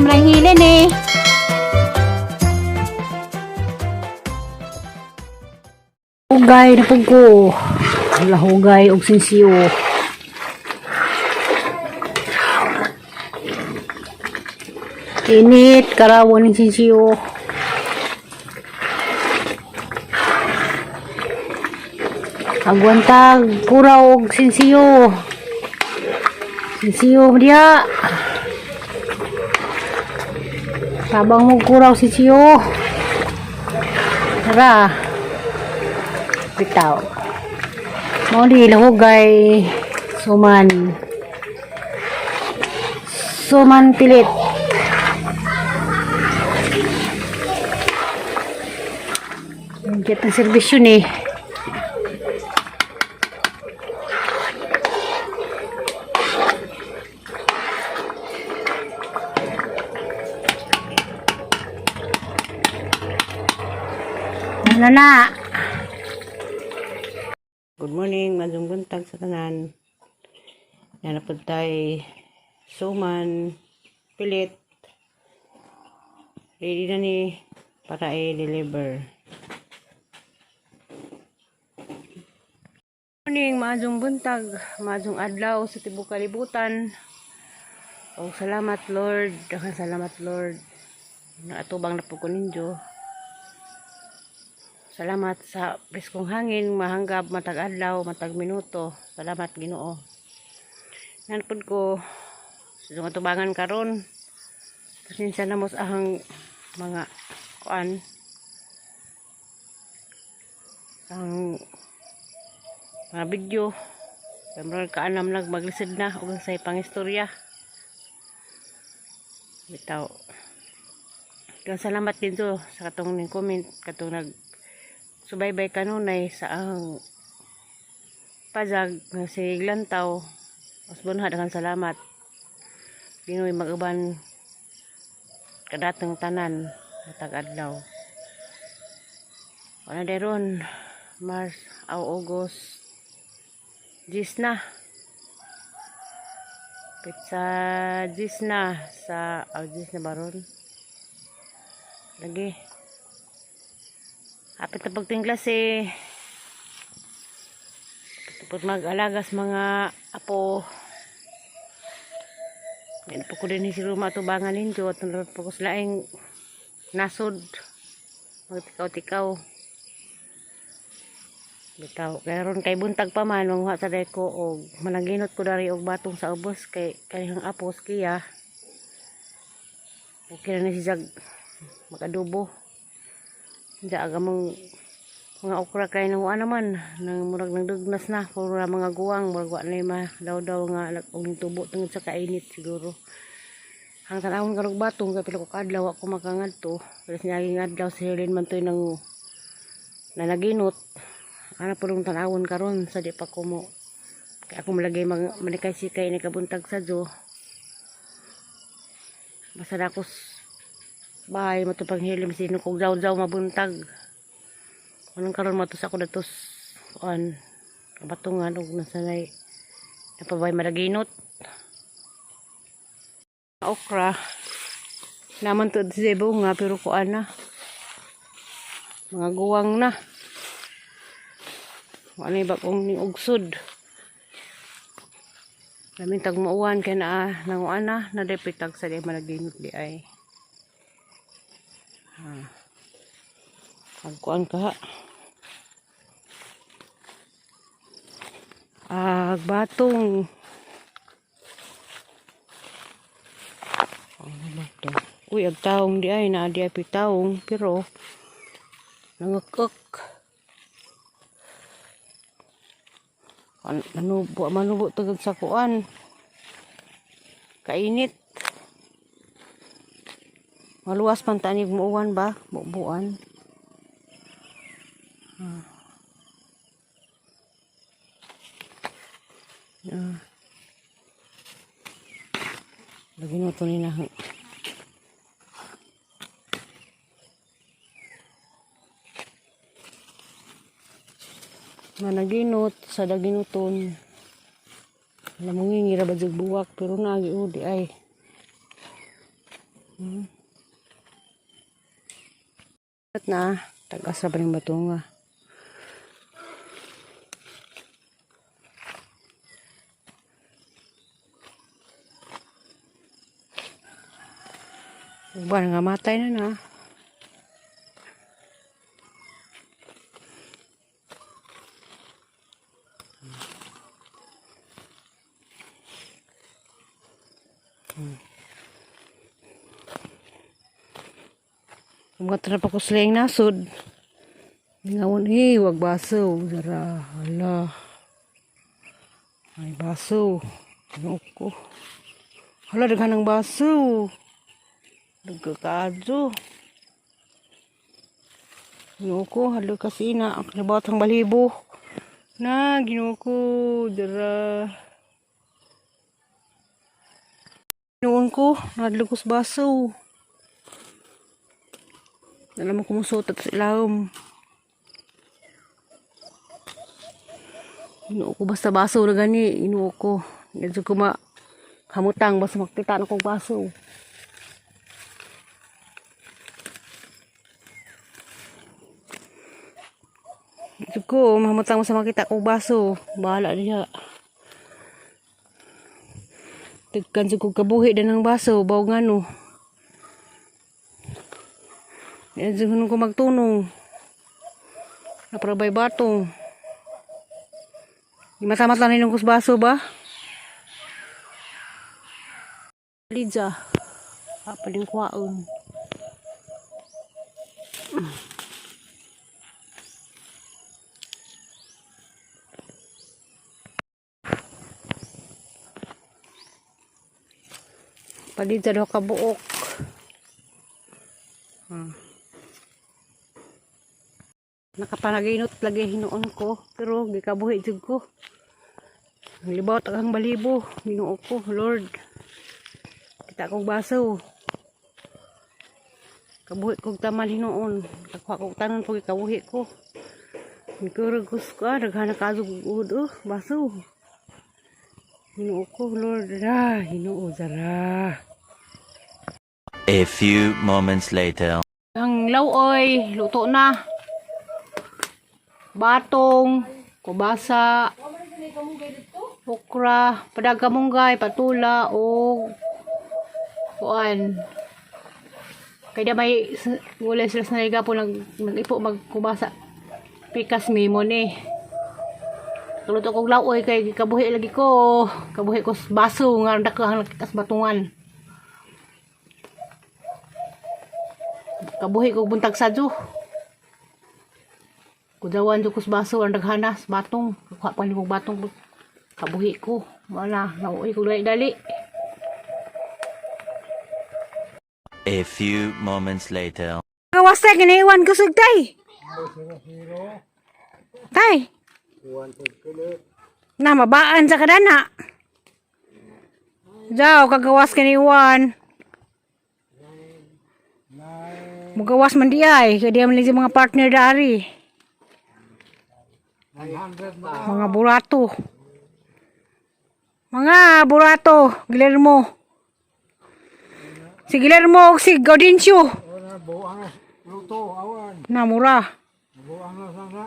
Lang hilin eh. Hugay na pud ko. Lahugay og sinsiyo. Init, karawon ng sinsiyo. Agwantag, kuraw og sinsiyo. Sinsiyo diya. Tabang mo kuraw sinsiyo. Tara. Bitaw. Mao di lahugay suman. Suman pilit. Ang ang serbisyo ni. Ano na? Good morning, madung buntag sa tanan. Yan na po tayo suman, pilit. Ready na ni para i-deliver. Morning, maadjong buntag, maadjong adlaw sa tibok kalibutan. O salamat Lord, daghang salamat Lord. Naatubang na po ko ninyo. Salamat sa preskong hangin, mahanggap matag adlaw, matag minuto. Salamat Ginoo. Nanpod ko sa mga tubangan karon. Pasensya na mo sa ahang mga kuan. Ang mga video. Kay murag kaanam nag maglisod na ug sa pangistorya. Bitaw. Kaya salamat din to sa katong ning comment katong nag subaybay kanunay sa ang pajag nga si Lantaw. Usbon ha, daghang salamat. Ginoy mag-uban kadatong tanan matag adlaw. Wala deron Mars aw August Gis na. Pitsa gis na sa aw gis na baron. Lagi. Hapit na pagtinglas eh. Tapos mag-alagas mga apo. Yan po ko din si Ruma tubangan ninyo at nalot po ko sa laing nasod. Magtikaw-tikaw. Bitaw. Kaya ron kay buntag pa man, manguha sa deko og managinot ko dari og batong sa ubos kay kanihang apos kiya. Okay na ni si Jag makadubo. Diya aga mong mga okra kay nang naman nang murag nang dugnas na puro na mga guwang murag wa na ma daw nga og tubo tungod sa kainit siguro. Ang tanawon karog batong kay pila ko kaadlaw wa ko makangadto pero sinaging adlaw si Helen man toy nang nanaginot ana purong tanawon karon sa di pa ko mo kay ako malagay mag manikay sikay ni kabuntag sa jo basta na ako bahay matupang hilim sino kog jaw-jaw mabuntag. Anong karon matos ako datos kuan kabatungan og nasanay napabay madaginot. Okra naman to sa bunga pero kuan na mga guwang na. Ano ba kung ning ugsod. Lamin tag mauwan kay naa nanguan na nadepitag sa di madaginot di ay. Pagkuan ka. Ah, batong. Ano batong? Uy, ag taong di ay na di ay pitaong pero nangakak. Manubo, manubo tagad sa kuan. Kainit. Maluwas pan tanig muuwan ba? Bubuan. Ah. Ah. Lagi na ito ni na. Managinot sa daginuton. Alam mo ngira ba buwak pero nagi udi ay. At na, tagas ra ba ning batunga. Uban nga matay na na. Mga trapa ko sila yung nasod. Ngawon eh, wag baso. Dara, hala. Ay, baso. Ano ko? Hala, daghan ng baso. Nagkakadyo. Ginoo ko, hala kasi na. Ang kinabatang balibo. Na, Ginoo ko. Dara. Noon ko, nadlugos baso. Alam mo kumusuot at sa ilawom. Ginoo ko basta baso na gani. Ginoo ko. Medyo ko ma hamutang basta makita na kong baso. Medyo ko mahamutang basta makita kong baso. Bahala diha. Tagkan sa kong kabuhi din ang baso. Baw nga no. Yan siguro ko magtunong. Naprabay batong. Di mata-mata na yung kusbaso ba? Lidza. Papaling kwaon. Palidza daw kabuok. Nakapanaginot lagi hinuon ko pero gikabuhi jud ko. Ang libaw ang balibo, Ginoo ko, Lord. Kita kog baso. Kabuhi kog taman hinuon. Kakuha kog tanon pag kabuhi ko. Nikurog ko sa daghan na kaso uhod oh, baso. Ginoo ko, Lord. Ah, Ginoo zara. A few moments later. Ang lawoy, luto na. Batong, kubasa, okra, padagamunggay, patula, o kuan. Kaya may gulay sila sa naliga po nag, nag-ipo magkubasa. Pikas mimo ni. Tuluto kog lawoy kay kabuhi lagi ko. Kabuhi ko sa baso nga dako ang nakikas batungan. Kabuhi kog buntag sadyo. Kudawan jud ko sa baso ang daghanas batong. Kuha pa ni kog batong kabuhi ko. Wala, nauwi ko dali-dali. A few moments later. Gawas tay ginaiwan ko sug tay. Tay. Na mabaan sa kadana. Jaw kagawas kiniwan. Mugawas man di ay, kay di man lang mga partner dari. Mga burato. Mga burato, Guillermo. Si Guillermo og si Gaudencio. Buang na luto, awan. Namura. Buang na sana.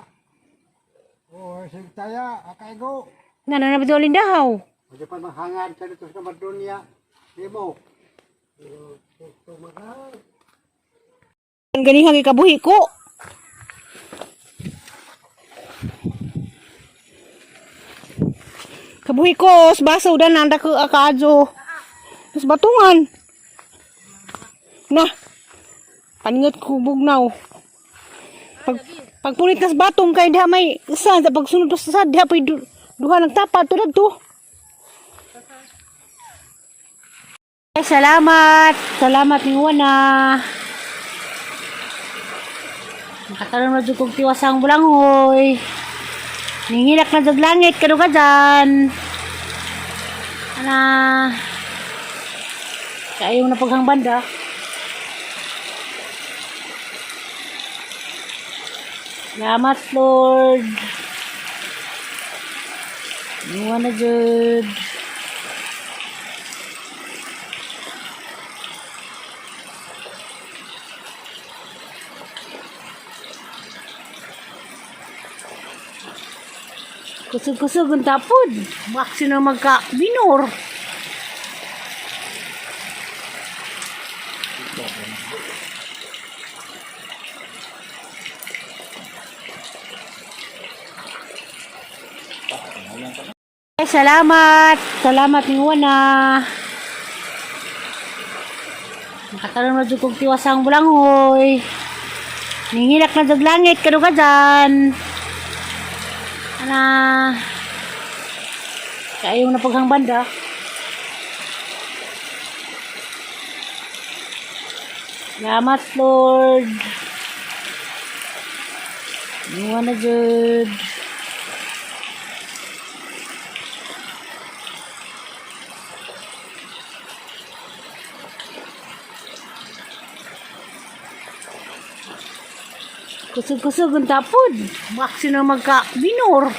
Oh, sig taya, akay go. Nga na na dahaw. Pwede pa manghangad ka dito sa Madonia. Limo. Ang ganihang ikabuhi ko. Kabuhi ko, sa baso dan nanda ko akajo. Sa batungan. Na. Paningot ko bugnaw. Pag pagpunit nas batong kay diha may isa sa pagsunod pa sa diha pay duha ng tapat tulad to. Ay, salamat. Salamat ni Juana. Nakakaroon na dyan kong tiwasang bulanghoy. Ningilak na dyan langit, kadugadan. Ana. Kayo na paghang banda. Salamat, Lord. Iwan na dyan. Kusog-kusog ang tapod. Maksi na magka minor. Ay, salamat. Salamat ni Juana. Nakatanom na jud kog tiwasang bulanghoy. Ningilak na jud langit kadugadan. Ana. Kayo na paghang banda. Salamat, Lord. Niwa na jud. Kusog-kusog ang tapod. Maksi na magka minor.